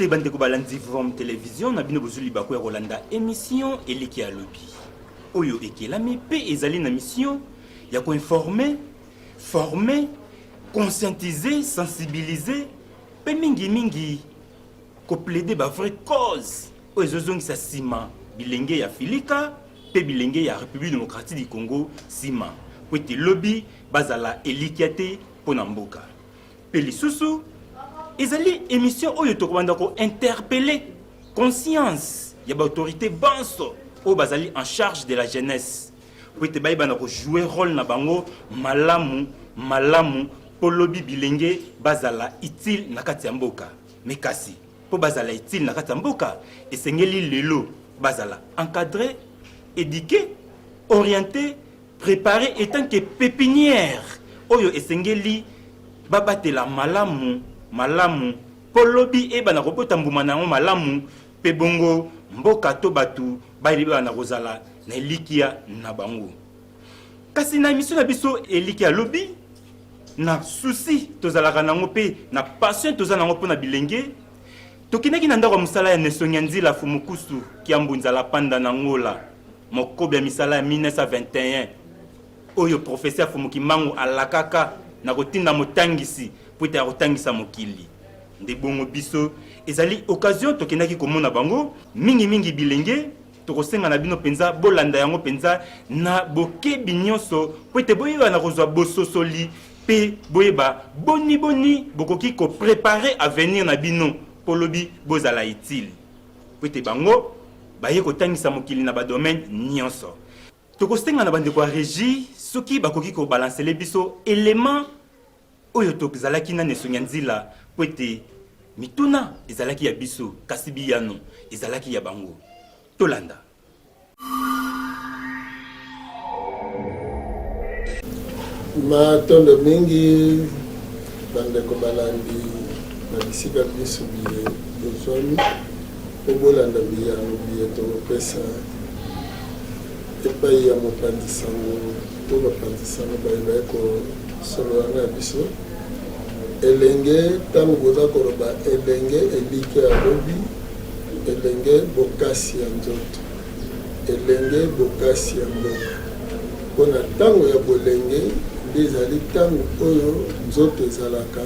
Mbote bandeko balandi Vom Television na bino bozwi libaku ya kolanda emission Eliki ya lobi oyo ekelami mpe ezali na mission ya koinforme, former, conscientiser, sensibiliser mpe mingi mingi ko plaider ba vraie cause oyo ezozongisa nsima bilenge ya Filika mpe bilenge ya République démocratique du Congo nsima mpo ete lobi bazala elikya te mpo na mboka. Mpe lisusu ezali emission oyo tokobanda ko interpeller conscience ya ba autorité banso oyo bazali en charge de la jeunesse mpo ete bayebana ko jouer rôle na bango malamu malamu mpo lobi bilenge bazala utile na kati ya mboka. Mais kasi mpo bazala utile na kati ya mboka esengeli lelo bazala encadré, éduqué, orienté, préparé etant que pépinière oyo esengeli babatela malamu malamu mpo lobi eyebana kobota mbuma na yango malamu mpe bongo mboka to bato bayebana kozala na elikia na bango. Kasi na emission na biso Elikia lobi, na souci tozalaka nango mpe na passion toza nango mpo na bilenge, tokendaki na ndako ya mosala ya Nesongi ya Nzila Fumukusu Kiambu Nzala Panda na Ngola, mokobi ya misala ya 1921 oyo professeur Fumu Kimbangu alakaka na kotinda motangisi mpo ete ya kotangisa mokili. Nde bongo biso ezali occasion tokendaki komona bango, mingi mingi bilenge. Tokosenga na bino mpenza bolanda yango mpenza na bokebi nyonso mpo ete boyeba na kozwa bososoli mpe boyeba boni boni bokoki ko preparer avenir na bino mpo lobi bozala utile mpo ete bango baye kotangisa mokili na ba domaine nyonso. Tokosenga na bandeko ya regie soki bakoki ko balancele biso element oyo tozalaki na Nesongi ya Nzila mpo ete mituna ezalaki ya biso kasi biyano ezalaki ya bango. Tolanda. Matondo mingi bandeko balandi na bisika biso biye bozwami mpo bolanda biyano biye tokopesa epai ya mopanzi sango to bapanzi sango baye baye kosolola na biso. Elenge, ntango boza koloba elenge elikya ya lobi, elenge bokasi ya nzoto, elenge bokasi ya mboka. Mpo na ntango ya bolenge nde ezali ntango oyo nzoto ezalaka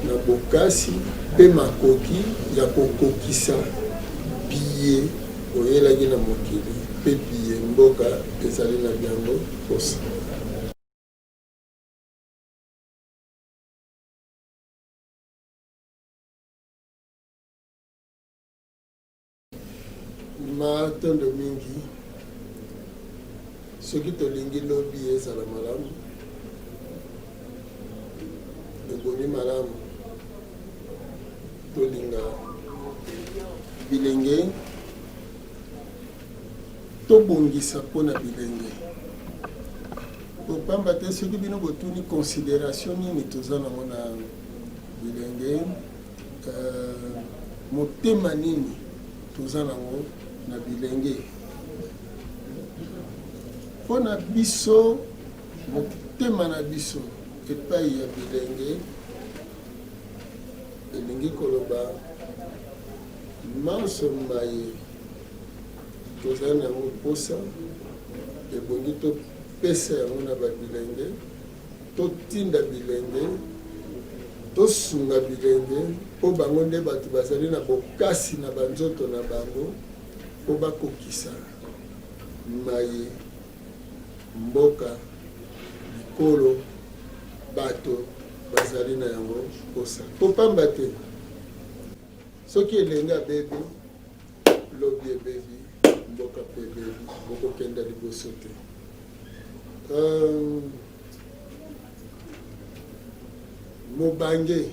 na bokasi mpe makoki ya kokokisa biye Oyelaki na mokili mpe biye mboka ezali na byango mposa. Matondo mingi. Soki tolingi lobi ezala malamu, ebongi malamu tolinga bilenge, tobongisa mpo na bilenge. Pamba te soki bino botuni consideration nini toza nango na bilenge, euh, motema nini toza nango na bilenge, mpo na biso motema na biso epai ya bilenge Elingi koloba manso maye tozali na yango mposa, ebongi topesa yango na ba bilenge, totinda bilenge, tosunga bilenge mpo bango nde bato bazali na bokasi na ba nzoto na bango mpo bakokisa maye mboka, bikolo, bato bazali na yango mposa. Mpo pamba te soki elenge abebi, lobi ebebi, mboka mpe ebebi, bokokenda liboso te. Um, mobange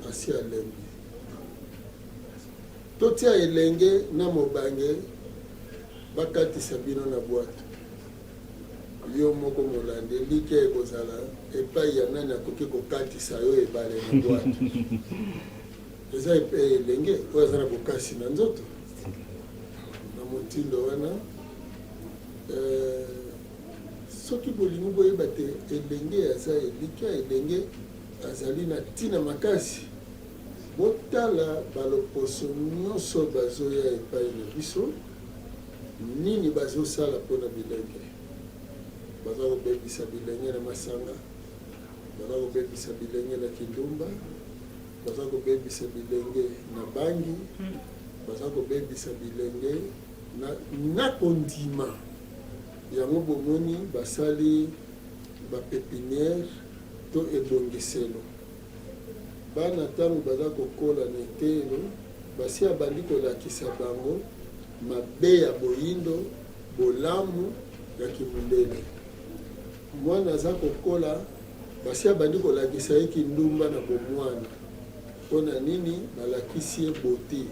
asi alembi. Totia elenge na mobange bakatisa bino na bwato. Yo moko molandi, elikya ekozala epai ya nani akoki kokatisa yo ebale na bwato? Eza elenge oyo aza na bokasi na nzoto. Na motindo wana, eh, soki bolingi boyeba te elenge aza elikya, elenge azali na ntina makasi. Botala baloposo nyonso bazoya epai na biso, nini bazosala mpo na bilenge? Baza kobebisa bilenge na masanga, baza kobebisa bilenge na kindumba, baza kobebisa bilenge na bangi, baza kobebisa bilenge na, na kondima. Yango bomoni basali ba pepinière to ebongiselo. Bana tango baza kokola na eteyelo, basi abandi kolakisa bango mabe ya boyindo, bolamu ya kimundele. Mwana aza kokola, basi abandi kolakisa ye kindumba na bomwana. Mpo na nini? Balakisi ye beaute,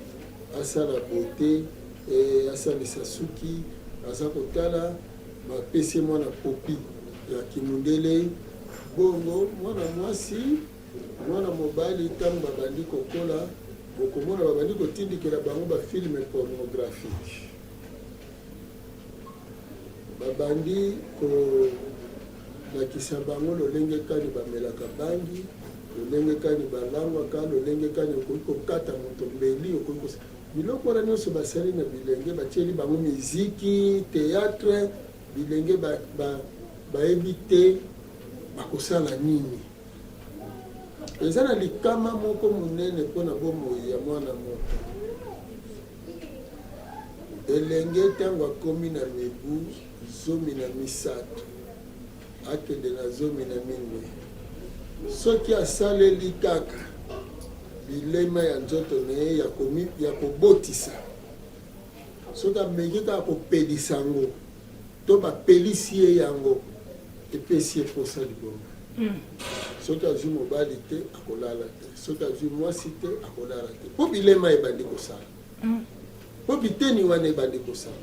asala beaute, asalisa suki, aza kotala, bapesi ye mwana popi ya kimundele. Bongo mwana mwasi, mwana mobali ntango babandi kokola, bokomona babandi kotindikela bango ba film pornographique, babandi kolakisa bango lolenge kani bamelaka bangi, lolenge kani balangwaka, lolenge kani okoki kokata moto mbeli, okoki biloko wana nyonso basali na bilenge, batieli bango miziki, théâtre. Bilenge bayebi te bakosala nini. Eza na likama moko monene mpo na bomoi ya mwana moto. Elenge ntango akomi na mibu 13 akende na 14, soki asaleli kaka bilema ya nzoto na ye ya kobotisa, soki ameki kaka kopelisa yango to bapelisi ye yango, epesi ye posa liboma. Soki azwi mobali te, akolala te. Soki azwi mwasi te, akolala te, mpo bilema ebandi kosala, mpo biteni wana ebandi kosala.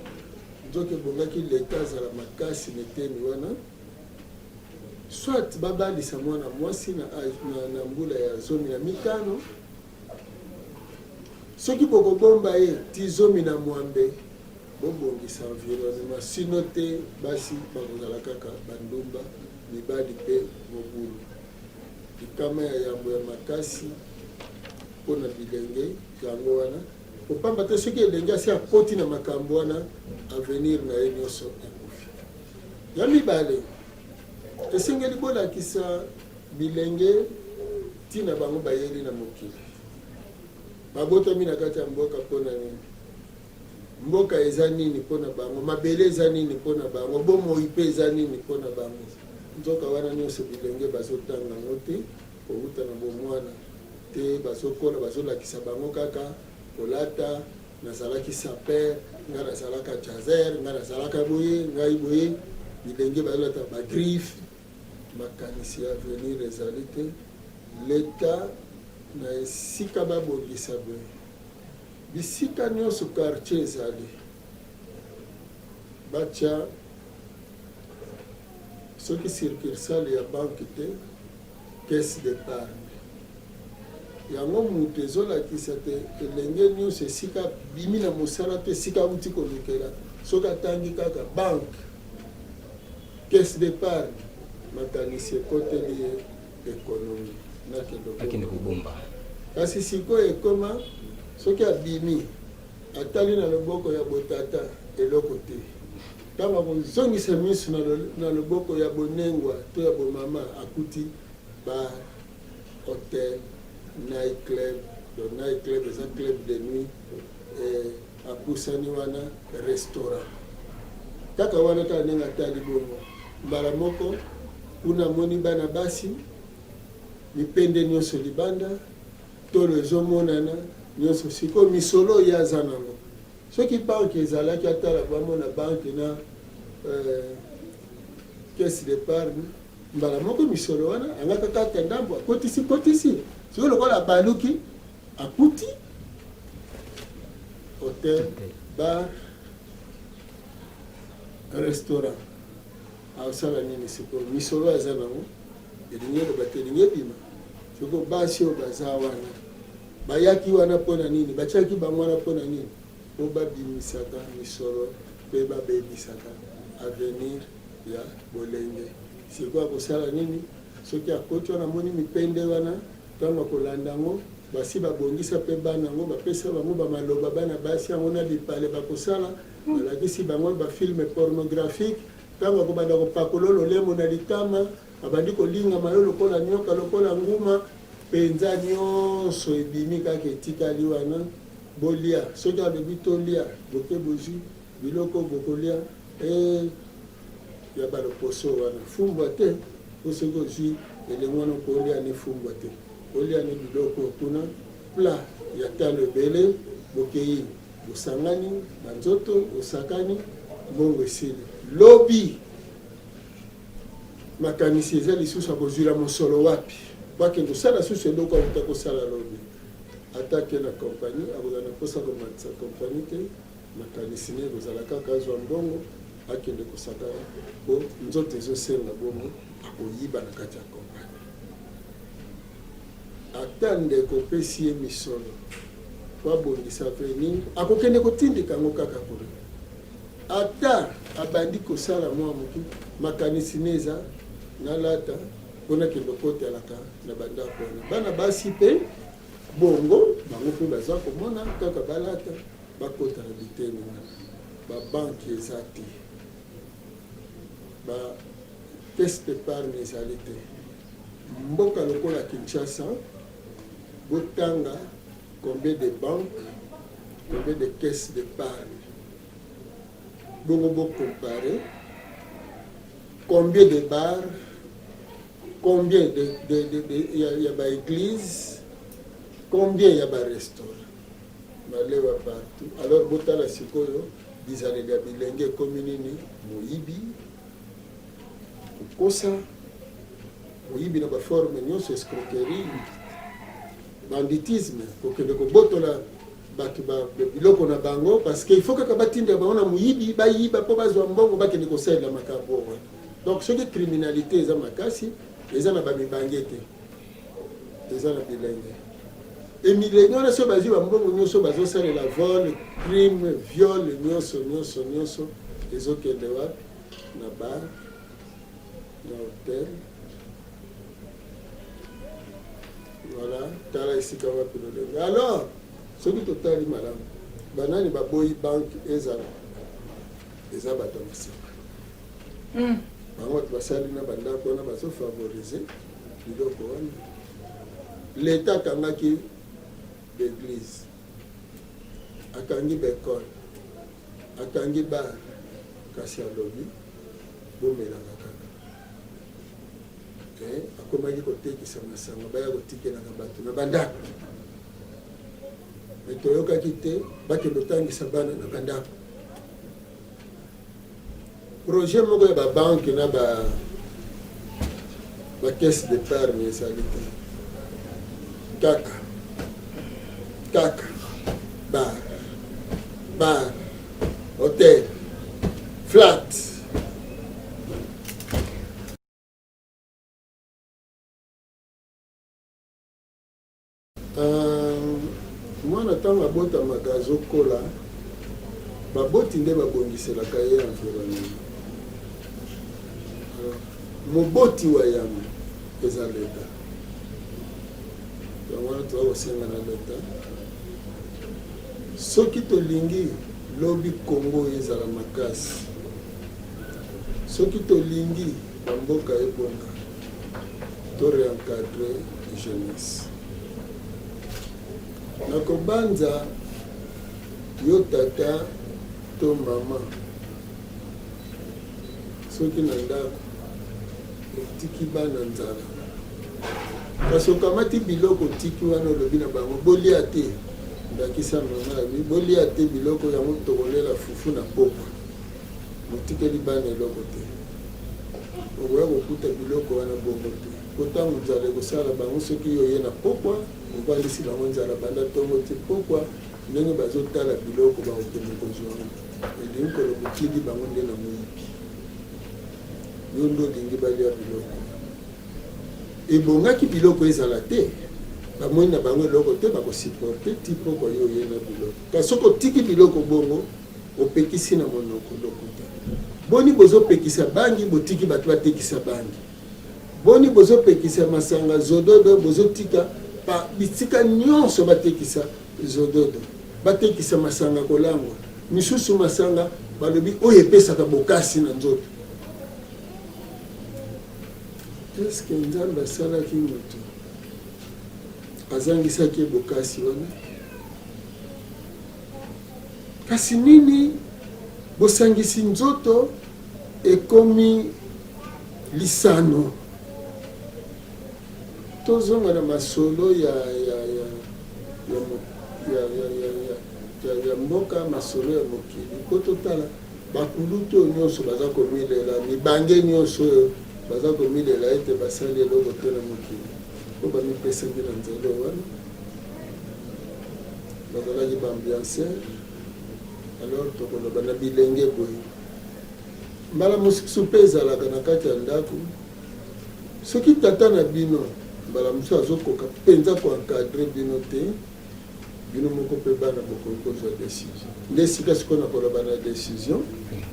Nzoka ebongaki leta azala makasi na eteni wana, soit babalisa mwana mwasi na mbula ya 15. Soki bokobomba ye ti 18, bobongisa environnement, sino te basi bakozala kaka bandumba, mibali mpe mobulu. Likama ya yambo ya makasi mpo na bilenge yango wana, kopamba te soki elenge asi akoti na makambo wana, avenir na ye nyonso ekufi. Ya mibale, esengeli bolakisa bilenge ntina bango bayeli na mokili. Babotami na kati ya mboka mpo na nini? Mboka eza nini mpo na bango? Mabele eza nini mpo na bango? Bomoi mpe eza nini mpo na bango? Nzoka wana nyonso bilenge bazotanga yango te kowuta na bomwana te, bazokola bazolakisa bango kaka kolata. Nazalaki sapeur, ngai nazalaka jazzer, ngai nazalaka boye, ngai boye. Bilenge bazolata ba griffe, makanisi ya avenir ezali te. Leta na esika babongisa boye, bisika nyonso quartier ezali, batya soki succursale ya banque te, caisse d'épargne. Yango moto ezolakisa te elenge nyonso esika bimi na mosala te, esika auti kolukela, soki atangi kaka banque, caisse d'épargne, makanisi ekoteli ye économie, nakende kobomba. Kasi sikoyo ekoma soki abimi, atali na loboko ya botata, eloko te. Ntango akozongisa miso na loboko ya bonengwa to ya bomama, akuti bar, hotel, night club. Donc night club eza club de nuit. Apusani wana, restaurant kaka wana, kaka ndenge atali bongo, mbala moko kuna amoni bana basi, mipende nyonso libanda, tolo ezomonana nyonso. Sikoyo misolo oyo aza nango, soki banque ezalaki, atala bamona banque na caisse d'épargne, mbala moko misolo wana angaka kaka ndambo, akotisi kotisi. Soki lokola abaluki, akuti hotel, bar, restaurant, asala nini sikoyo? Misolo aza nango elingi eloba te, elingi ebima. Sikoyo basi oyo baza wana, bayaki wana mpo na nini? Batiaki bango wana mpo na nini? Mpo babimisaka misolo mpe babebisaka avenir ya bolenge. Sikoyo akosala nini soki akoti wana, amoni mipende wana? Ntango akolanda yango, Basi babongisa pe bana yango, bapesa bango ba maloba, bana basi yango na bipale bakosala, balakisi bango ba film pornographique, tango akobanda kopakola lolemo na litama, abandi kolingama yo lokola nyoka, lokola nguma, penza nionso ebimi kaka etikali wana, bolia, soki alobi tolia, boke bozui biloko bokolia, eh ya ba loposo wana, fumbwa te, po soki ozui elengi wana okolia ne fumbwa te. Bolia ne biloko kuna plat ya talo ebele bokeyi bosangani ba nzoto bosakani mbongo esili lobi makanisi eza lisusu akozwila mosolo wapi po akende kosala susu eloko awuta kosala lobi ata ake na compagnie akozala na mposa komatisa compagnie te makanisi ne ekozala kaka azwa mbongo akende kosakana po nzoto ezosenga bongo akoyiba na kati ya compagnie. Ata ndeko opesi ye misolo po abongisa avenir, akokende kotindika yango kaka kuna. Ata abandi kosala mwa moke, makanisi ne eza nalata po nakende kotalaka na bandako wana. Bana basi pe bongo, bango pe baza komona kaka balata bakota na biteni wana. Ba banque eza te, ba caisse d'epargne ezali te. Mboka lokola Kinshasa, botanga combien de banques, combien de caisses d'epargne, bongo bo comparer combien de bars, combien de, de, de, de, ya, ya ba églises, combien ya ba restaurants, malewa partout. Alors botala sikoyo bizaleli ya bilenge ekomi nini? Moyibi, kokosa, moyibi na ba forme nyonso, escroquerie, banditisme, kokende kobotola bato ba biloko na bango parce que il faut kaka batinda bango na moyibi bayiba mpo bazwa mbongo bakende kosalela makambo wana. Donc soki criminalité eza makasi, eza na bamibange te, eza na bilenge. Emilenge wana soki bazwi bambongo nyonso bazosalela vol, crime, viol, nyonso nyonso nyonso ezokende wapi? Na bar, na hotel. Voilà, tala esika wapi lolenge. Alors, soki totali malamu, banani baboyi banque ezala? Eza bato ya masanga. Bango bato basali na bandako wana bazofavorize biloko wana. Leta akangaki baeglise, akangi baekole, akangi bar, kasi alobi bomelaka kaka. Eh, akomaki kotekisa masanga, baya kotikelaka bato na bandako. Me toyokaki te bakende kotangisa bana na bandako. Projet moko ya babanke na ba ba caisse d'épargne ezali te, kaka kaka bar bar hotel flat. Euh, mwana ntango abotamaka azokola, baboti nde babongiselaka ye environnement. Alors, moboti wa yambo eza leta. Yango wana toza kosenga na leta, soki tolingi lobi Congo ezala makasi, soki tolingi bamboka ebonga, to reencadrer jeunesse. Nakobanza yo tata to mama, soki na ndako otiki bana nzala, kasi okamati biloko otiki wana, olobi na bango bolia te, ndakisa mama abi bolia te biloko yango, tokolela fufu na pokwa, motikeli bana eloko te, okoya kokuta biloko wana bongo te, po ntango nzala ekosala bango, soki yo oye na pokwa, ovandisi bango nzala banda ntongo ti pokwa, ndenge bazotala biloko bakokende kozwa yango, elingi koloba otindi bango nde na moyibi. Yo nde olingi balia biloko. Ebongaki biloko ezala te, bamoni na bango eloko te, bakosupporte ti pokwa yo oye na biloko. Kasi soki otiki biloko bongo, opekisi na monoko lokuta. Boni bozopekisa bangi, botiki bato batekisa bangi? Boni bozopekisa masanga zododo, bozotika? Ba bisika nyonso batekisa zododo, batekisa masanga kolangwa, misusu masanga balobi oyo epesaka bokasi na nzoto. Eske Nzambe asalaki moto azangisaki ye bokasi wana? Kasi nini bosangisi nzoto ekomi lisano? Tozonga na masolo ya ya ya ya ya ya ya ya ya ya mboka, masolo ya mokili, mpo totala bakulutu oyo nyonso baza komilela, mibange nyonso oyo baza komilela ete basali eloko te na mokili, mpo bamipesaki na nzela wana, bazalaki ba ambianceur. Alors tokoloba na bilenge boye, mbala mosusu mpe ezalaka na kati ya ndako. Soki tata na bino mbala mosusu azokoka mpenza ko encadrer bino te, bino moko mpe bana bokoki kozwa decision. Nde esika sikoyo nakoloba na decision,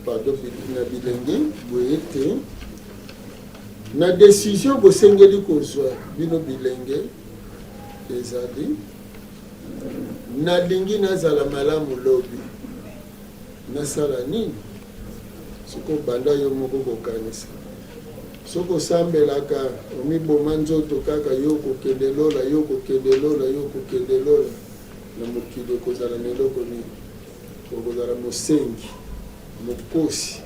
pardon, na bilenge boye ete na decision bosengeli kozwa bino bilenge ezali nalingi nazala malamu lobi. Nasala nini? Sikoyo banda yo moko kokanisa. Soki osambelaka, omiboma nzoto kaka yo okokende lola, yo okokende lola, yo okokende lola. Na mokili okozala na eloko nini? Okozala mosengi, mokosi,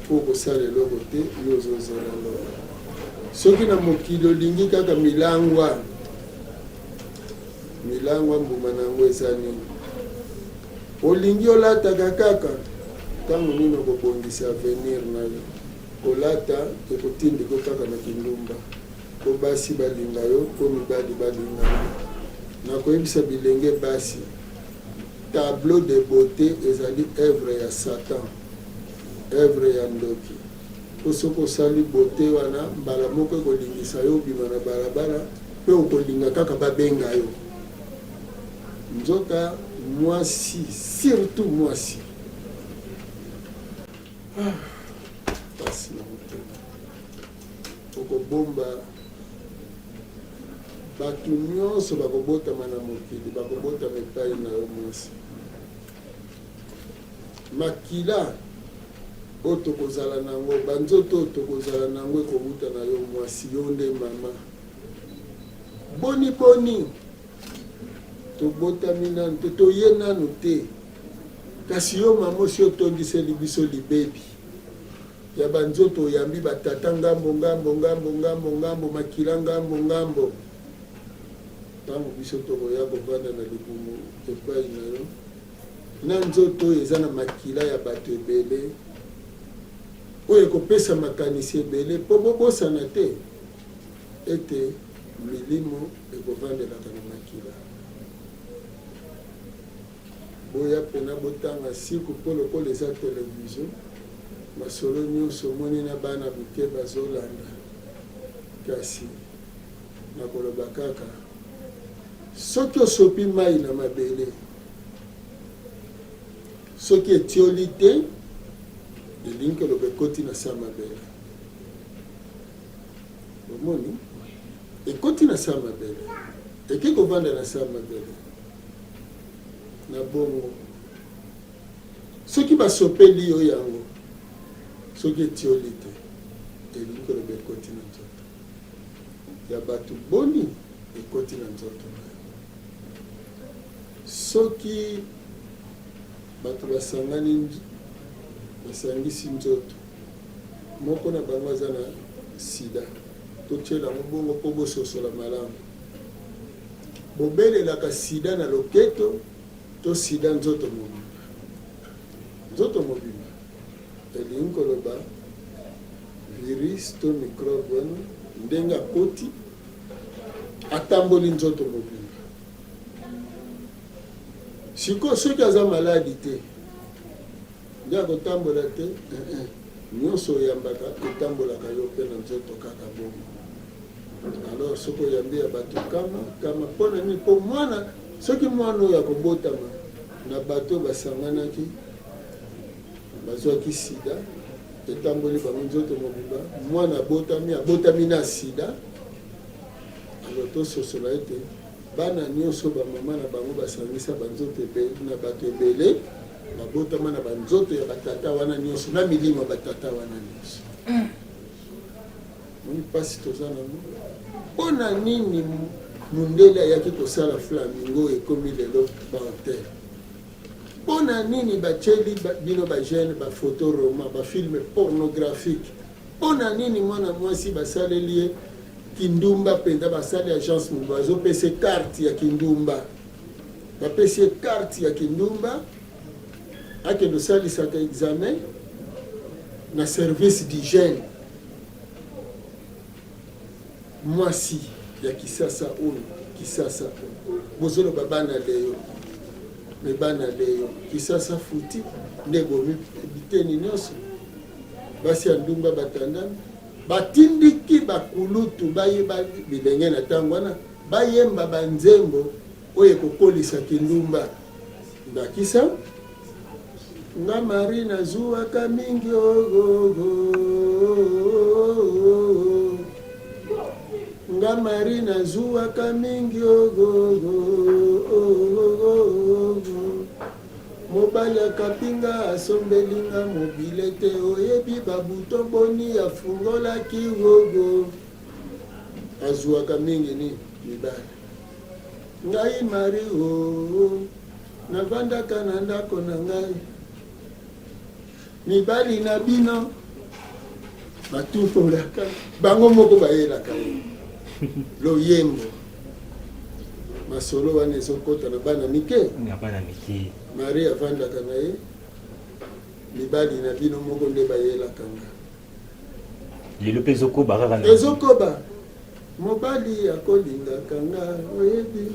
mpo okosala eloko te, yo ozozela lola. Soki na mokili olingi kaka milangwa, milangwa mbuma na yango eza nini? Olingi olataka kaka? Tango nini okobongisa avenir na yo? Kolata ekotindiko kaka na kindumba po basi balinga yo, po mibali balinga yo. Nakoyebisa bilenge basi, tableau de beaute ezali oeuvre ya satan, oeuvre ya ndoki. Po soki osali beaute wana, mbala moko ekolingisa yo obima na balabala pe okolinga kaka babenga yo. Nzoka mwasi surtout mwasi ah, pasi na motema okobomba bato nyonso bakobotama na mokili bakobotama epai na yo mwasi makila oyo tokozala nango banzoto oyo tokozala nango ekowuta na yo mwasi yo nde mama boni boni Tobotami nanu te, toye nanu te, kasi yo mama osi otondiseli biso libebi ya ba nzoto, oyambi ba tata ngambo ngambo ngambo ngambo ngambo, makila ngambo ngambo. Tango biso tokoya kovanda na libumu epayi na yo, na nzoto oyo eza na makila ya bato ebele, oyo ekopesa makanisi ebele, po bobosana te ete milimo ekovandelaka na makila. Boya pena botanga siku po lokola eza television masolo nionso omoni na bana mike bazolanda kasi nakoloba kaka soki osopi mayi na mabele soki etioli te elingi koloba ekoti na sa mabele. Bomoni? Ekoti na se ya mabele. Eke kovanda na se ya mabele. Na bongo, soki basopeli yo yango, soki etioli te, elingi koloba ekoti na nzoto ya bato boni? Ekoti na nzoto na yo. Soki bato basangani, basangisi nzoto, Moko na bango aza na sida. Totiela yango bongo mpo bososola malamu. Bobelelaka sida na loketo to sida nzoto mobimba? Nzoto mobimba elingi koloba virus to microbe wana ndenge akoti atamboli nzoto mobimba. Sikoyo soki aza maladi te Nde akotambola te eeh. Nionso oyambaka etambolaka yo pe na nzoto kaka bongo. Alors soki oyambi ya batu kama kama pona nini? Po mwana soki mwana oyo akobotama na bato oyo basanganaki bazwaki sida etamboli bango nzoto mobimba, mwana abotami abotami na sida. Alors tososola ete. Bana nioso ba mama na bango basangisa ba nzoto ebele na bato ebele babotama na ba nzoto ya ba tata wana nioso na milimo ya ba tata wana nioso. Moni pasi toza nango. Pona nini mundele ayaki kosala flamingo ekomi lelo panthère? Pona nini batieli bino ba jeune ba photo roman ba film pornographique? Pona nini mwana mwasi basaleli ye Kindumba penza basali agence mobimba bazo pesa ye carte ya kindumba bapesi ye carte ya kindumba akende osalisaka examen na service d'hygiène mwasi ya kisasa oyo kisasa bozoloba bana leyo me bana leyo kisasa futi nde bomi biteni nyonso basi ya ndumba batandami Batindiki bakulutu bayeba bilenge na tango wana bayemba ba nzembo oyo ekokolisa kindumba. Ndakisa, Nga Marie nazuwaka mingi oh, oh, oh. Nga Marie nazuwaka mingi oh, oh, oh, oh, oh. Mobali ya kapinga asombeli nga mobile te oyebi ba bouton boni afungolaki wogo azuaka mingi ni mibali ngai Marie oo navandaka na ndako na ngai mibali na bino batufolaka bango moko bayelaka ye loyembo masolo wana ezokota na bana mike na bana mike marie avandaka na ye mibali na bino moko nde bayelaka nga lelo mpe ezokoba kaka ezokoba mobali akolingaka nga oyebi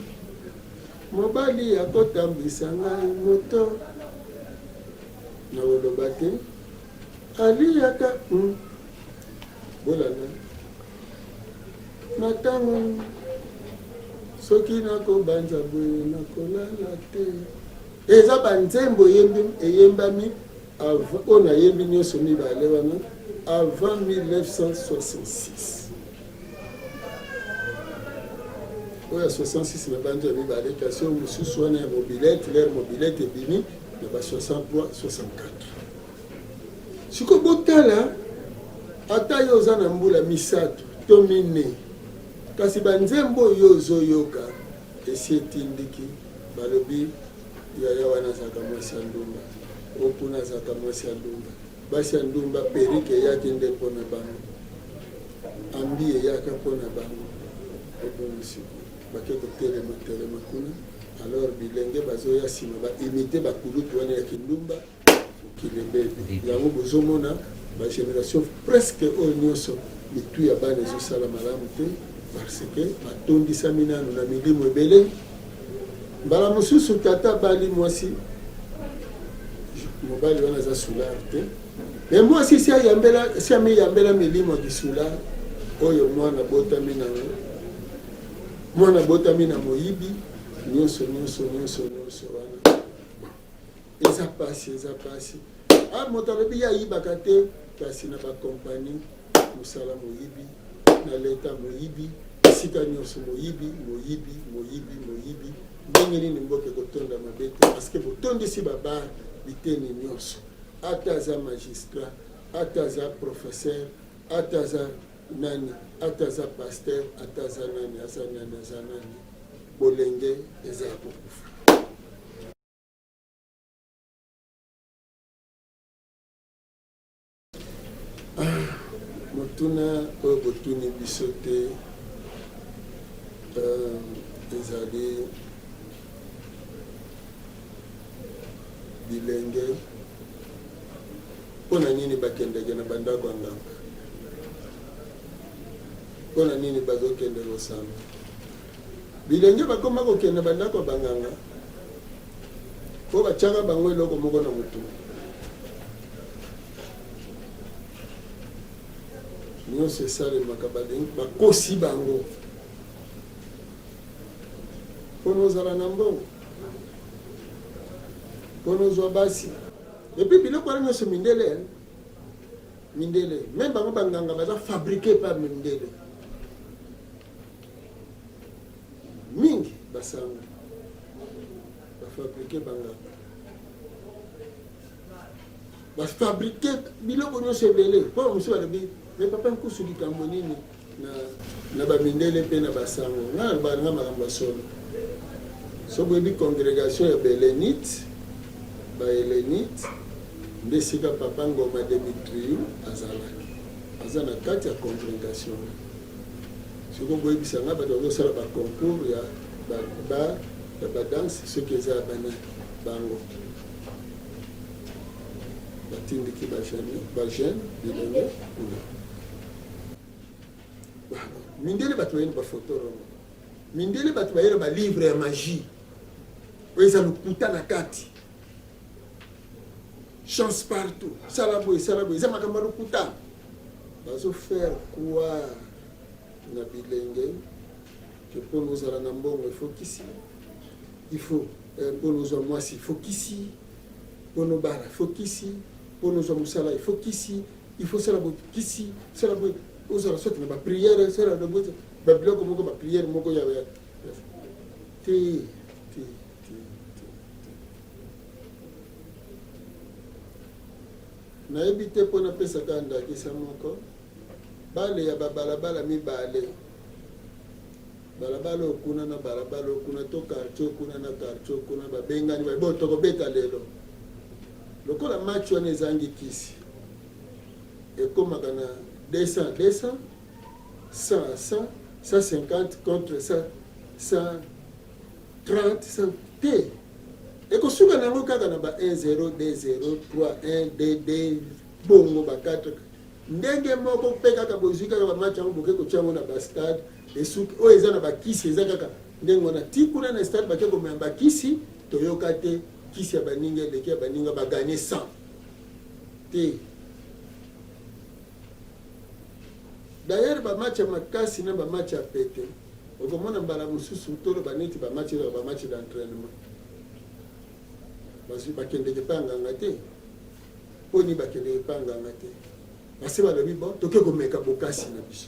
mobali akotambwisa ngai moto Nakoloba te aliyaka hmm. Bolanda na ntango soki nakobanza boye nakolala te. Eza banzembo eyembami oyo nayembi nyonso mibale wana avant 1966 oyo ya 66 na banzo ya mibale kasi oyo mosusu wana ya mobilete lere mobilete ebimi na ba 63 64 sikoyo botala ata yo oza na mbula misato to minei kasi banzembo oyo ozoyoka esi etindiki balobi yaya wana azalaka mwasi ya ndumba oyo kuna azalaka mwasi ya ndumba basi ya ndumba perike eyaki nde mpo na bango ambi eyaka mpo na bango ebongo sikoyo bake kotelema telema kuna Alors bilenge bazoya sima ba imiter ba kulutu wana ya kindumba mokili ebebi. Yango bozomona ba generation presque oyo nyonso mitu ya bana ezosala malamu te parce que batondisami nanu na milimo ebele. Mbala mosusu tata abali mwasi mobali wana aza soulard te me mwasi si ayambela si amiyambela milimo ya kisoulard oyo mwana botami nango Mwana abotami na moyibi, nionso nionso nionso nionso wana. Bon. Eza pasi, eza pasi. Ah, moto alobi ye ayibaka te, kasi na ba compagnie mosala moyibi, na leta moyibi, esika nionso moyibi, moyibi, moyibi, moyibi. Ndenge nini mboka ekotonda mabe te? Parce que botondisi ba bar biteni nionso. Ata aza magistrat, ata aza professeur, ata aza Nani ata aza pasteur ata aza nani aza nani aza nani bolenge eza ya kokufa. Ah, motuna oyo botuni biso te euh, ezali bilenge Mpo na nini bakendeke na bandako ya nganga? Mpo na nini bazokende kosamba? Bilenge bakoma kokende bandako ya banganga mpo batyaka bango eloko moko na motu. Nyonso esalemaka, bakosi bango mpo na ozala na mbongo, mpo na ozwa basi. Et puis biloko wana nyonso mindele hein? Mindele, même bango banganga baza fabriqué par mindele. Mingi. Basango bafabrike banganga, bafabrike biloko nyonso ebele. Mpo mosusu balobi me papa Nkusu likambo nini na, na bamindele mpe na basango? Ngai nalobaka nanga makambo ya solo. So boyebi congregation ya bahelenite, bahelenite nde esika papa Ngoma Demitriou azalaki, aza na kati ya congregation wana. Soki boyebisa nga bato bazosala ba concours ya ba bar ya ba danse, soki eza ya banani, bango batindiki ba jeune, ba jeune bilenge kuna. Mindele bato bayeli ba photo rongo, mindele bato bayeli ba livre ya magie oyo eza lokuta na kati, chance partout, sala boye, sala boye, eza makambo ya lokuta. Bazo faire croire na bilenge que mpona ozala na mbongo il faut kisi, il faut mpona ozwa mwasi il faut kisi, mpona obala il faut kisi, mpona ozwa mosala il faut kisi, il faut sala boye kisi, sala boye, ozala soit na ba prière, sala boye, ba biloko moko, ba prière moko ya te te te te. Nayebi te mpo napesa kaka ndakisa moko, bale ya babalabala mibale, balabala oyo kuna na balabala oyo kuna, to quartier oyo kuna na quartier oyo kuna, babengani ba bo tokobeta lelo. Lokola match wana ezangi kisi, ekomaka na 200 200, 100 100, 150 contre 100, 130, 100 te. Ekosuka na yango kaka na ba 1 0 2 0 3 1 2 2, bongo ba 4 ndenge moko mpe kaka bozwi kaka ba match yango boke kotia yango na ba stade, esuki oyo eza na bakisi eza kaka ndenge wana ti kuna na stade bake komema bakisi, toyoka te kisi ya baninga eleki ya baninga ba gagner 100 te. D'ailleurs ba match ya makasi na ba match ya pete okomona mbala mosusu toloba neti ba match ezalaka ba match d'entraînement, bazwi bakendeke epai ya nganga te. Mpo nini bakendeke epai ya nganga te? Basi balobi bon, toke komeka bokasi na biso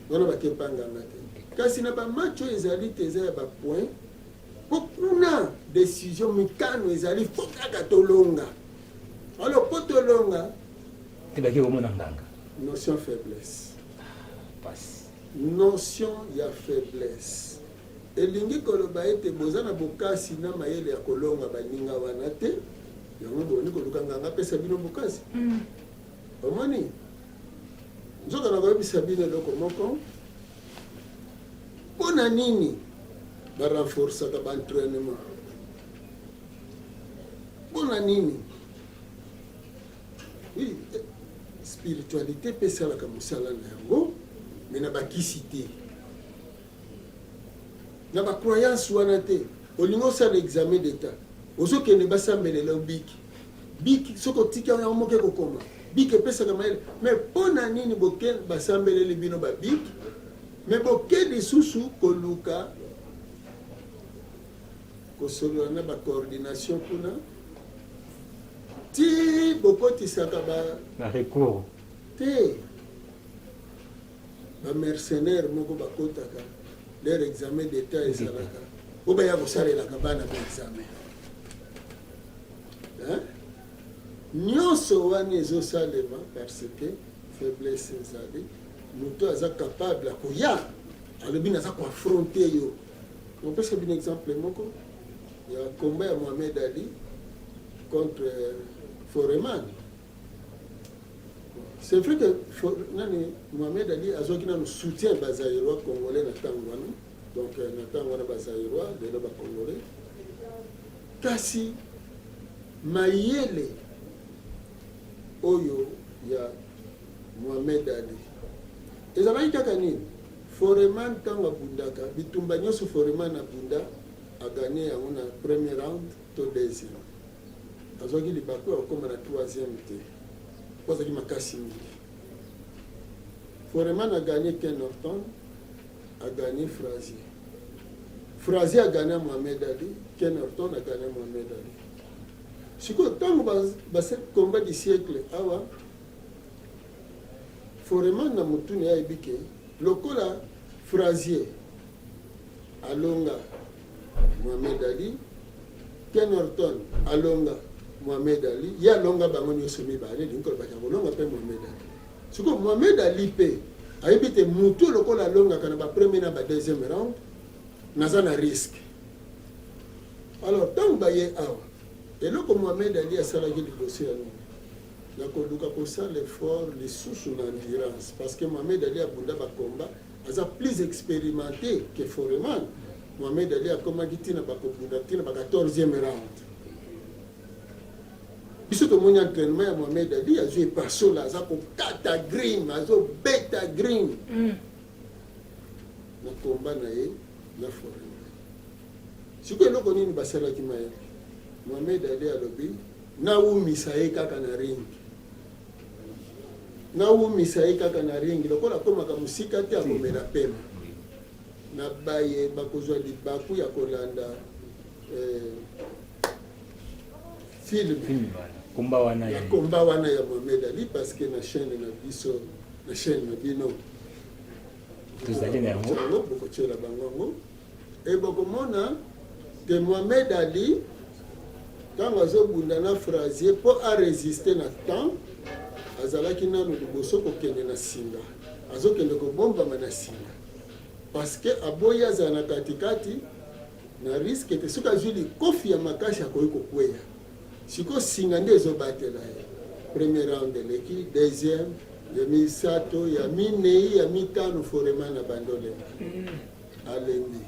wana, bake epai ya nganga te. Kasi na ba match oyo ezali te, eza ya ba point, mpo kuna décision mikano ezali fo kaka tolonga. Alors mpo tolonga te bake komona nganga. Notion faiblesse. Pasi. Notion ya faiblesse elingi koloba ete boza na bokasi na mayele ya kolonga baninga wana te, yango boni koluka nganga apesa bino bokasi. Omoni, nzoka nakoyebisa bino eloko moko, mpo na nini barenforçaka ba entraînement? Mpo na nini? Oui, spiritualité mpe esalaka mosala na yango, me na bakisi te, na ba croyance wana te. Olingi osala examen d'état, ozokende basambelela yo biki biki, soki otiki yango moko ekokoma biki, epesaka mayele. Me mpo na nini boke basambeleli bino babiki, me boke lisusu koluka kosolola na ba coordination kuna ti bokotisaka ba na recours te, ba mercenaire moko bakotaka leur examen d'état ezalaka po baya kosalelaka bana ba examen, hein? Nyonso wana ezosalema parce que faiblesse ezali. Moto aza capable akoya alobi naza koaffronte yo. Napesa bino exemple moko ya combat ya Mohamed Ali contre Foreman. C'est vrai que nani Mohamed Ali azwaki nanu soutien ba Zaïrois congolais na ntango wana, donc na ntango wana ba Zaïrois lelo ba congolais, kasi mayele oyo ya Mohamed Ali ezalaki kaka nini? Foreman ntango abundaka bitumba nyonso, Foreman abunda aganye yango na premier round to deuxième, azwaki libaku ya kokóma na troisième te po azalaki makasi mingi. Foreman aganye Ken Norton, aganye Frazier, Frazier aganye Mohamed Ali, Ken Norton aganye Mohamed Ali. Sikoyo ntango basali combat du siècle awa, Foreman na motuni ayebi ke lokola Frazier alonga Mohamed Ali, Ken Orton alonga Mohamed Ali, ye alonga bango nyonso mibale, elingi koloba ke akolonga mpe Mohamed Ali. Sikoyo Mohamed Ali mpe ayebi te motu lokola alongaka na ba premier na ba deuxième round, naza na risque. Alors ntango baye awa, eloko Mohamed Ali asalaki liboso ya nini? Ya koluka kosala effort lisusu na endurance, parce que Mohamed Ali abunda ba combat, aza plus expérimenté que Foreman. Mohamed Ali akomaki ntina bakobunda ntina ba 14e round. Biso tomoni entraînement ya Mohamed Ali, azwi epasola, aza kokata green, azobeta green na combat na ye na Foreman. Sikoyo eloko nini basalaki mayele? Mohamed Ali alobi nawumisa ye kaka na ring, nawumisa ye kaka na ring, lokola akomaka mosika te akomela pema. Na baye bakozwa libaku ya kolanda film komba wana ya komba wana ya Mohamed Ali, parce que na chaîne na biso, na chaîne na bino tozali na yango, bokotiela bango yango e bokomona te Mohamed Ali ntango azobunda na Frazier mpo aresiste na temps, azalaki nano liboso kokende na singa, azokende kobombama na singa parce que aboyi azala na katikati na risque te soki azwi likofi ya makasi akoki kokweya. Sikoyo singa nde ezobatela ye. Premier round eleki, deuxième, ya misato, ya minei, ya mitano, Foreman na bando olemba, alembi.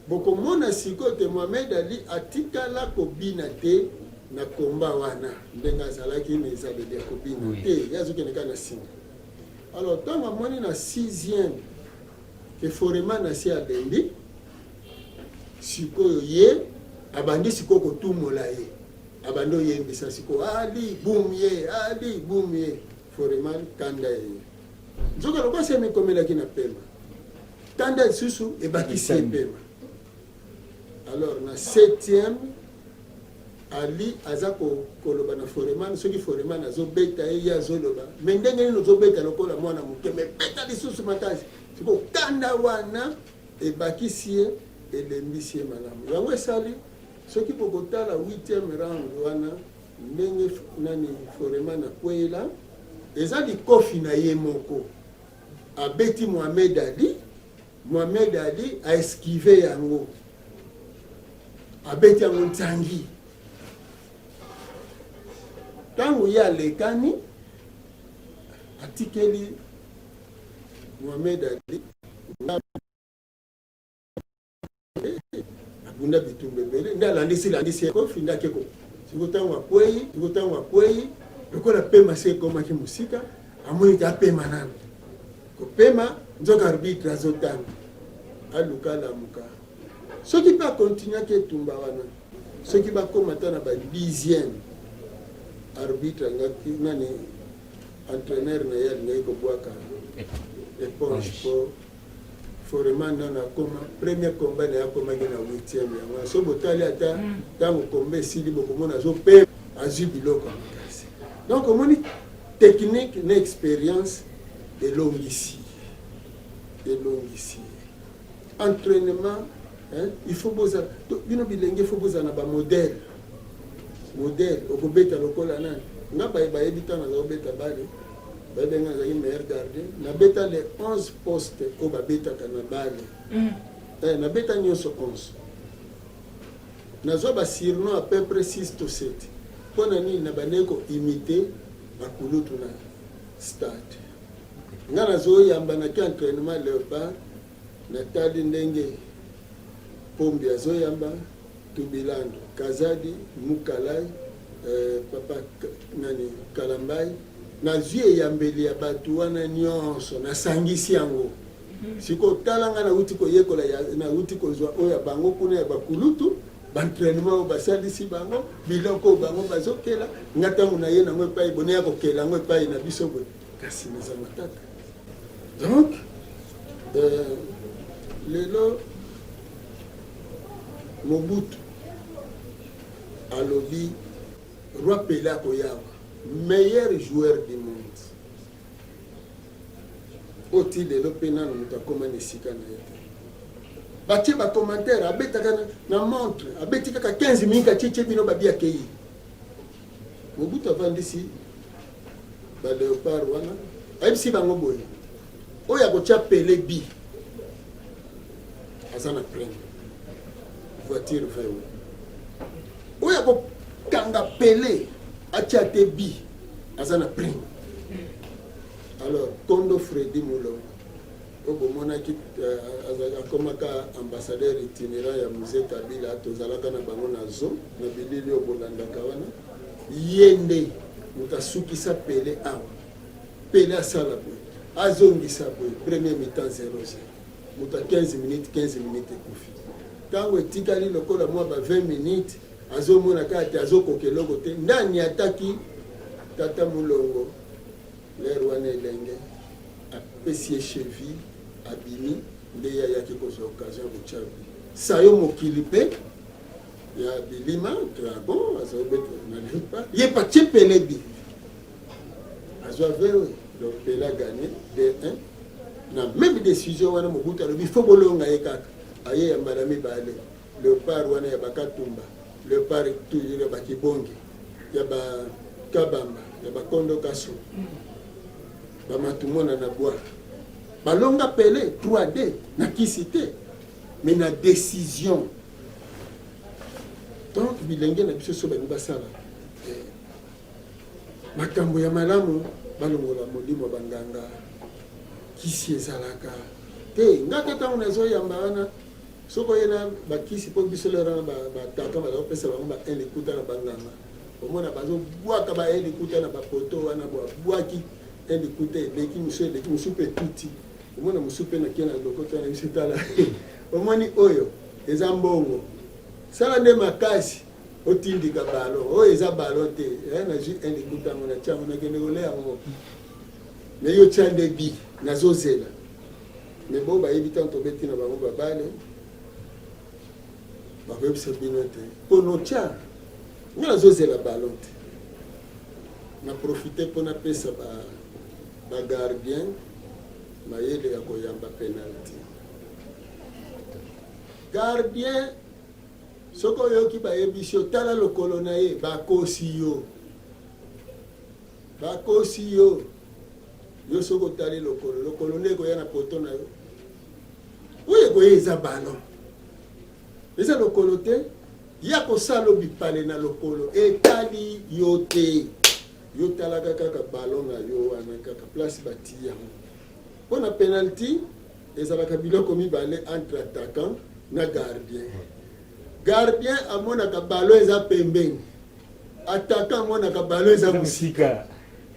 Bokomona sikoyo te Mohamed Ali atikala kobina te na komba wana ndenge azalaki na ezaleli ya kobina te, ye azokende kaka na singa. Alors ntango amoni na sixième ke Foreman asi alembi, sikoyo ye abandi sikoyo kotumola ye, abandi oyembisa sikoyo Ali boum ye, Ali boum ye. Foreman kanda ye, nzoka lokola se emikomelaki na pema, kanda lisusu ebakisi ye pema. Alors na septième Ali aza koloba na Foreman, soki Foreman azobeta ye, ye azoloba me ndenge nini ozobeta lokola mwana moke, me beta lisusu makasi. Sikoyo kanda wana ebakisi ye, elembisi ye malamu. Yango esali soki bokotala 8e round wana ndenge nani Foreman akweyela, eza likofi na ye moko abeti Mohamed Ali. Mohamed Ali aesquive yango, abeti yango ntangi. Ntango ye alekani, atikeli Mohamed Ali abunda bitumba ebele, nde alandisi landisi kofi, nde ake ko siko ntango akwei, siko ntango akwei lokola pema se ekomaki mosika, amoni te apema nano kopema, nzoka arbitre azotanga, aluka alamuka. Soki mpe akontinuaki etumba wana, soki bakóma ata na ba 10e, arbitre alingaki nani, entraîneur na ye alingaki kobwaka éponge po Foreman nano akoma premier combat na ye akomaki na huitième. Yango so botali ata ntango combat esili, bokomona azopema, azwi biloko ya makasi. Donc omoni technique na expérience elongisi, elongisi entraînement, hein? Il faut bozala bino bilenge, il faut bozala na bamodèle. Modèle okobeta lokola nani? Nga baye bayebi ntango naza kobeta bale, bayebi nga nazalaki meilleur gardien, nabeta les 11 poste oyo babetaka na bale. Nabeta nyonso 11, nazwa basurnom à peu près 6 to 7. Mpo na nini? Na bandeki koimite bakulutu na stade. Nga nazoyamba, naki entraînement Léopard, natali ndenge Pombi azoyamba, Tubilando, Kazadi, Mukalai, papa nani, Kalambai, nazwi eyambeli ya bato wana nyonso, nasangisi yango. Sikoyo tala ngai nauti koyekola, nauti kozwa oyo ya bango kuna ya bakulutu, baentraînement oyo basalisi bango, biloko oyo bango bazokela. Nga ntango na ye nango epai bone ya kokela yango epai na biso boye, kasi naza matata. Donc lelo Mobutu alobi Roi Pelé akoyawa meilleur joueur du monde, oyo ti lelo mpe nano moto akóma na esika na ye te. Batie ba commentaire, abetaka na montre, abeti kaka 15 minutes, atietie bino babi akei. Mobutu avandisi ba Leopard wana, ayebisi bango boye, oyo akotia Pele bi aza na prime voiture VW, oyo akokanga Pele atia te bi aza na prime. Alors Kondo Freddy Mulongo oyo bomonaki euh, akomaka ambassadeur itinérant ya Mzee Kabila, tozalaka na bango na zo na bilili oyo bolandaka wana, ye nde moto asukisa Pele awa. Pele asala boye, azongisa boye, premier mi-temps 0-0, moto ya 15 minutes 15 minutes ekufi. Ntango etikali lokola mwa ba 20 minutes, azomona kaka te azokoka eloko te, nde aniataki tata Mulongo lere wana elenge apesi ye cheville, abimi nde ye ayaki kozwa occasion ya kotya bi sayo mokili mpe ya bilima dragon azobeta na lipa ye patie Pele bi azwa vewe. Donc Pele a gagné 2-1 na même décision wana. Mobutu alobi fo bolonga ye kaka, aye ya mbala mibale. Leopard wana ya Bakatumba, Leopard toujours ya Bakibonge, ya Bakabamba, ya Bakondo Kaso, Bamatumona na bwa, balonga Pele 3D na kisi te, mais na décision. Donc bilenge na biso so balingi basala makambo ya malamu, balongola molimo banganga kisi ezalaka te. Ngaka ntango nazoyamba wana, soki oye na bakisi, mpo biso lero wana batata bazopesa bango ba likuta na banganga, omona bazobwaka ba likuta na bapoto wana, babwaki likuta eleki mosu, eleki mosu mpe etuti, omona mosu mpe nakie na lokota na biso. Tala, omoni oyo eza mbongo, sala nde makasi otindika ballon. Oyo eza ballon te, nazwi un likuta yango, natia yango, nakende kolia yango, me yo tia nde bi nazozela. Me bo bayebi ntango tobeti na bango babale, bakoyebisa bino te mpo notya nga nazozela ballon te. Na profite mpo napesa bagardien mayele ya koyamba penalty. Gardien, soki oyoki bayebisi yo tala lokolo na ye, bakosi yo, bakosi yo. Yo soki otali lokolo, lokolo nde ekoya na poto na yo. Oyo ekoya eza ballon, eza lokolo te. Ya kosala bipale na lokolo etali yo te. Yo talaka kaka ballon na yo wana, kaka place bati yango. Mpo na penalty ezalaka biloko mibale entre attaquant na gardien. Gardien amonaka ballon eza pembeni, attaquant amonaka ballon eza mosika.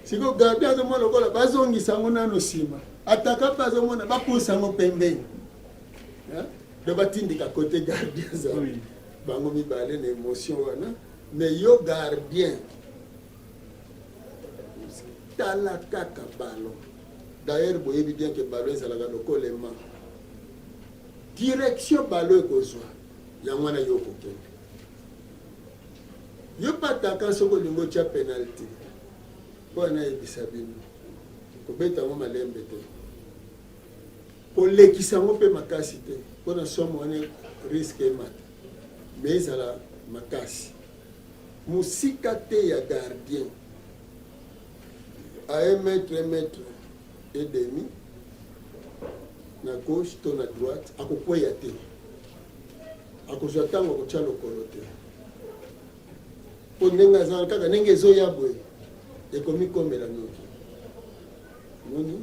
Sikoyo gardien azomona lokola bazongisa yango nano nsima, attaquant mpe azomona bapusa yango pembeni, donc batindika côté gardien azali. Bango mibale na émotion wana. Mais yo gardien, tala kaka ballon. D'ailleurs boyebi bien ke ballon ezalaka lokola ema, direction ballon ekozwa yango wana yo okokende. Yo mpe attaquant, soki olingi otya penalty, mpo nayebisa bino, kobeta yango malembe te, kolekisa yango mpe makasi te, mpona somo wana risque emata, mais ezala makasi, mosika te ya gardien, à 1 mètre, 1 mètre et demi na gauche to na droite. Akokweya te, akozwa ntango akotya lokolo te, mpo ndenge aza kaka ndenge ezoya boye, ekomi komela noki moni.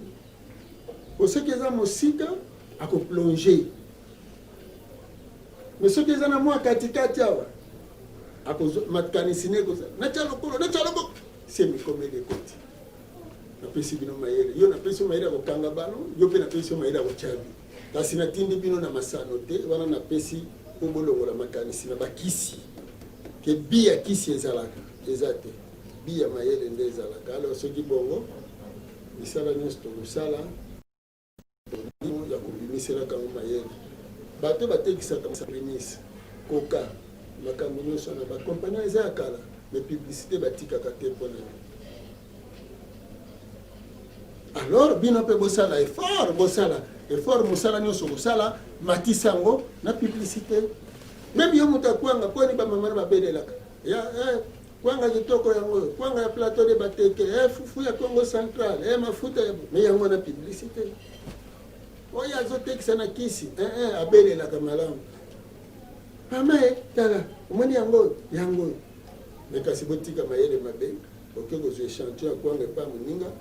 Po soki eza mosika, akoplonge, mais soki eza na mwa katikati awa, makanisi ne ekozala natya lokolo, natya lokolo, se mikomeli ekoti. Napesi bino mayele, yo napesi yo mayele ya kokanga ballon, yo mpe napesi yo mayele ya kotya bi, kasi natindi bino na masano te. Wana napesi mpo bolongola makanisi na bakisi, ke bi ya kisi ezalaka eza te, bi ya mayele nde ezalaka. Alors soki bongo, misala nyonso tokosala ya kobimiselaka yango mayele, bato batekisaka primis koka, makambo nyonso wana, bakompani eza ya kala, mais publicité batikaka te. Mpona nini? Alors bino mpe bosala effort, bosala. Effort mosala nyonso okosala, matisa yango na publicité. Meme yo moto ya kwanga, poni ba mama na babelelaka. Ya eh, kwanga kitoko yango oyo, kwanga ya plateau de Bateke, eh, fufu ya Congo central, eh, mafuta ya mais yango na publicité. Oyo azotekisa na kisi, eh, eh, abelelaka malamu. Mama eh, tala, omoni yango oyo, yango oyo. Mais kasi botika mayele mabe, oke kozwa echantillon ya kwanga epai moninga,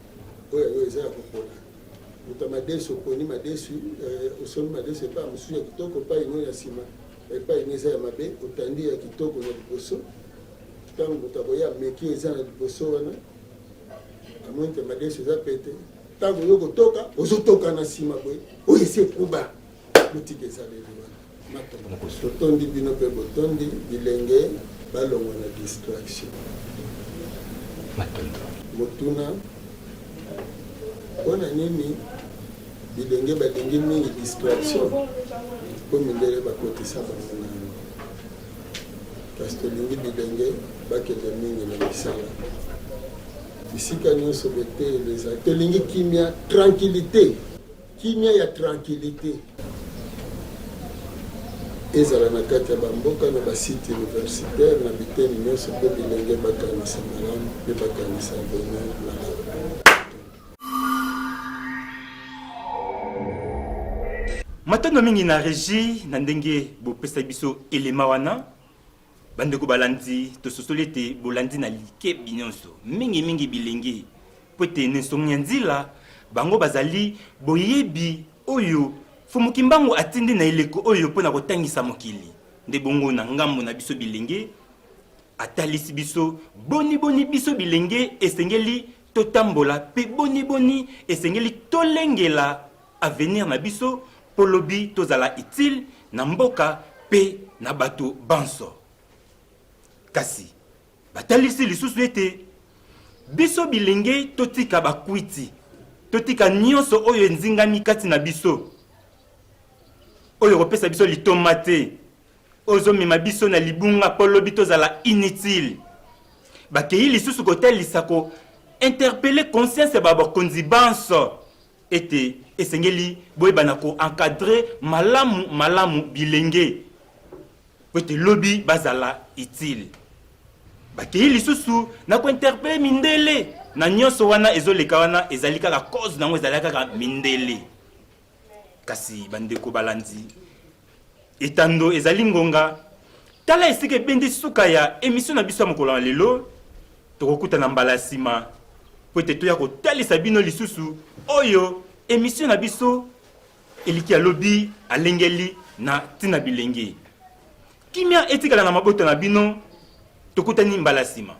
oyo yango eza ya kopola. Moto ya madesu oponi madesu, eh, osombi madesu epai mosusu ya kitoko, epai ino ya nsima, epai ino eza ya mabe, otandi ya kitoko na liboso. Ntango moto akoya ameki oyo eza na liboso wana, amoni te madesu eza pete. Ntango oyo kotoka, ozotoka na nsima boye, oyo esi ekuba. Botika ezaleli wana. Totondi bino mpe botondi bilenge balongwa na distraction. Motuna, Mpo na nini bilenge balingi mingi distraction? Mpo mindele bakotisa bango na yango. Kasi tolingi bilenge bakende mingi na misala. Bisika nyonso beteyelo ezali, tolingi kimia, tranquillite. Kimia ya tranquillite ezala na kati ya ba mboka na ba sites universitaires na biteni nionso mpo bilenge bakanisa malamu mpe bakanisa avenir malamu. Matondo mingi na regie na ndenge bopesaki biso elema wana. Bandeko balandi, tososoli ete bolandi na likebi nyonso, mingi mingi bilenge, mpo ete na nsongi ya nzila bango bazali boyebi oyo Mfumu Kimbangu atindi na eleko oyo mpo na kotangisa mokili. Nde bongo na ngambo na biso bilenge, atalisi biso boni boni biso bilenge esengeli totambola mpe boni boni esengeli tolengela avenir na biso mpo lobi tozala utile na mboka mpe na bato banso. Kasi batalisi lisusu ete biso bilenge totika bakwiti, totika nyonso oyo enzingami kati na biso, oyo ekopesa biso litomba te, oyo ezomema biso na libunga mpo lobi tozala inutile. Bakei lisusu kotalisa ko interpeller conscience ya bakonzi banso ete esengeli boyebana ko encadrer malamu malamu bilenge po ete lobi bazala utile. Bakeyi lisusu na ko interpeller mindele na nionso wana ezoleka wana ezali kaka cause na yango ezali kaka mindele. Kasi bandeko balandi, etando ezali ngonga. Tala esika ebendi suka ya emission na biso ya mokolo ya lelo. Tokokutana mbala ya sima mpo ete toya kotalisa bino lisusu oyo emission na biso eliki ya lobi alengeli na ntina bilenge. Kimia etikala na mabota na bino. Tokutani mbala ya sima.